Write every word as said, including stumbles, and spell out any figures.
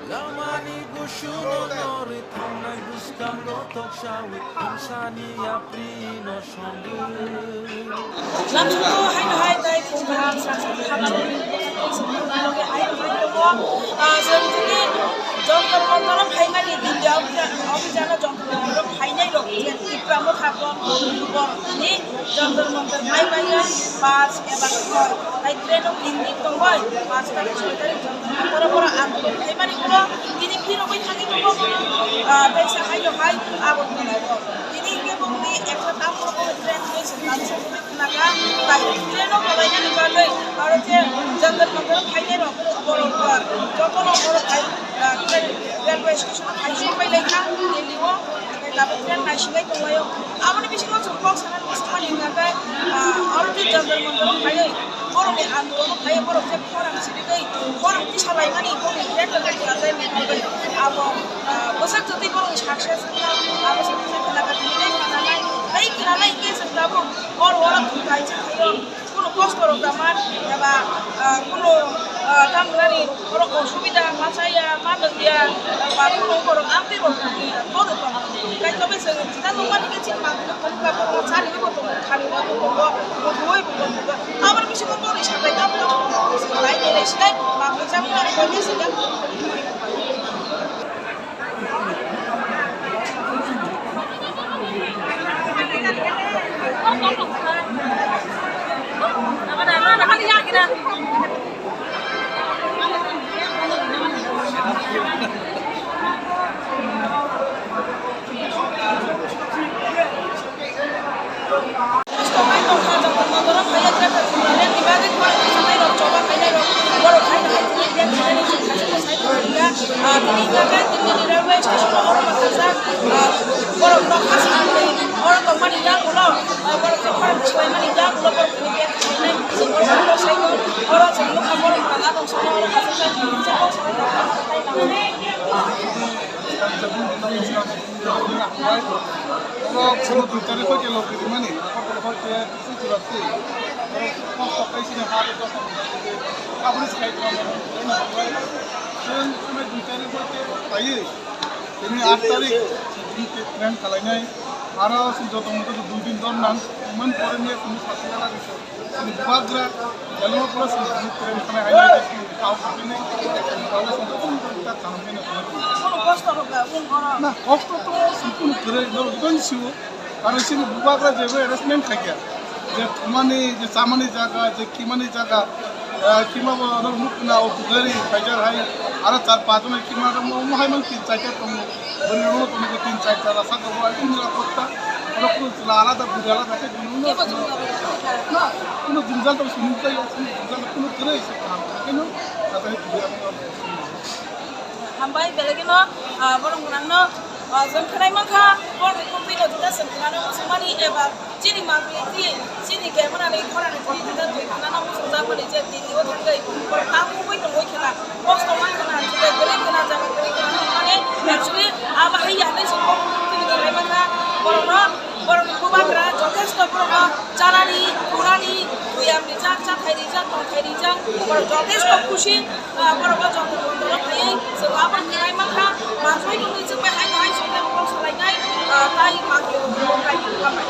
Lamani gusuno norwi thangnai bwskango toksawi hamsani yaprino songwi. Lamsongo haino hai tei khum kaham srang srang khabar rwdi, tei songwi loge ayang hai tongo. Ah, chwng tini Jantar Mantar o phaimani India obija-, obijano Jantar Mantar o phainai rok je Tipra Motha Front ni borok tini Jantar Mantar phai bai ya pas eba soi. Hai train o tin din tongbai, pas tarik, soi tarik Jantar Mantar o borok andolon khaimani ulo tini phirogwi thangwi tongo, ah, teisa haino hai Agartala o. Tini hwnkhe bongni ekta tamni rokome train hinwi se lamsogwi khna kha, tai train o kwlainani bagwi aro je Jantar Mantar o phainai rok borok, ah, jotono borok hai, ah, train, railway station o hai sokpai lai kha Delhi o, hwnkhe tabuk train naisinai tonglaio. Aboni bisingo chwng kok sanani muchungmani hwnkhe, ah, oro je Jantar Mantar o phaiwi borokni andolon o phaiwi borok je khorang sirigwi khorang tisalaimani bongni train rok kwlainani bagwi abo, ah, bwswk jotwi borokni success wngkha, abo se kisa khna kha tini tei khna nai, tei khna nai hwnkhe chwng tabuk oro oro thwng kaisa khaio. Kunu kosto rok da man eba, ah, kunu, ah, tamni oro osubida ma chaya, ma nungya, ba kunu borok amtwi rok ni bono tong. Kai tobe chwng chita nungmani khe chini manthokno phunukha, borok chani bo tongo, khani bo tongo, muthungwi bo tongo. Aboni bisingo borok sabai tamo tamo tongo, chwng lai ni lai sinai, manthok chamung nang khe sinai. Oro chwngno dui tarik hoi khe log rimani, abo hoi khe Tripura twi. Oro kosto khai sini ha rwjak, aboni sai tongmani, chwng chwngno dui tarik hoi khe phaiwi, tini aat tarik chwng train khwlainai, aro chwng joto mothe dui din dor nang, man pore niya chwng sasi gala rwkha. Chini bubagra, yalngo pura chini bubagra, chini bubagra, chini bubagra, chini bubagra, chini bubagra, chini bubagra. Kono kosto rok da, wng oro. Na, kosto to chini kono kwrwi, norok jotono sio. Karon chini bubagra jebo arrangement khaikha. Je thumani, je chamani jaga, je kimani jaga, ah, kima bo norok nukna o bugari, phaijak hai, aro char panch jon kima rok mo, mo hai mang tin chaita tongo. Bwrwi rokno tongwi tin char jora sakao bo ani nirapotta. Oro kunu chwla alada, bwrwi alada khe bini ulo. Kebo jwngjal rwya kha. Na, kunu jwngjal tong sini tei, kunu jwngjal kunu kwrwi se kaham. Kenu, nathai bwrwi alada. Hambai, belai kheno, ah, borok gwnangno, ah, chwng khwnai mankha, borokni kwthwino jesa chwng khwnano muchungmani eba Chini manwi, chini, chini kemanani khorani twi twi twi khwnano muchungjakmani je tini o thangwi borok tangmungwi tongwi khwna, kosto man khwna, je kwrwi khwna, jaga kwrwi khwna hwnmani actually abo hai ya hinwi chwng kok tini tini lai mankha. Borokno, borokni bubagra jothesto borokno chanani, thunani, thuyam rijak, chathai rijak, tongthai rijak, borok jothesto khusi, ah, borok o Jantar Mantar o phaiwi chwng abo khwnai mankha. Manjui tongwi chwng bai hai hai chwng bai kok salainai, ah, tai manjui tongwi kok lai tongwi hambai.